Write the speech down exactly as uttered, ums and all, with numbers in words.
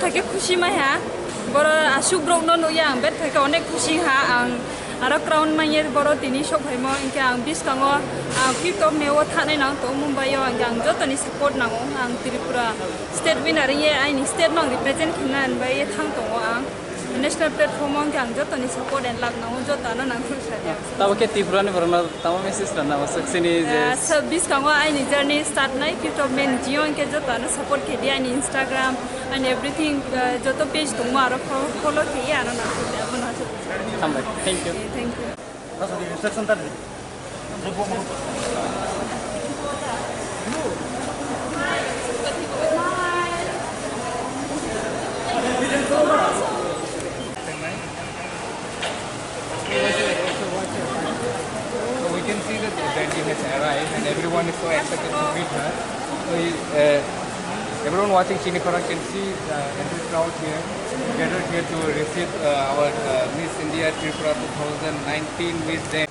Thake khusi mai ha, boro aswk borok no nugya ang bet thake onek khusi ha ang. Aro crown manye boro tini sok phaimo, hinkhe ang biskango, ah, fifth of May o thanai nang tongo Mumbai o, hinkhe ang jotoni support nango, ang Tripura state winner wngye aini state no ang represent khaina hinbai ye thang tongo ang. National platform o hinkhe ang jotoni support and love nango, joto ano nang thung sadi ang. Tamo khe Tripura ni borok no tamo message rwna masuk sini je Ah, so biskango aini journey start nai fifth of May ni jio hinkhe joto ano support khe di aini Instagram and everything, ah, joto page tongo aro fo-, follow khe ye ano nang thung abono aswk. Hambai. Thank you. Eh, thank you. So we can see that the Dandy has arrived and everyone is so excited to meet her. So, uh, everyone watching Chinikhara can see the entire crowd here, gathered here to receive, uh, our, uh, Miss India Tripura two thousand nineteen Miss Dandy.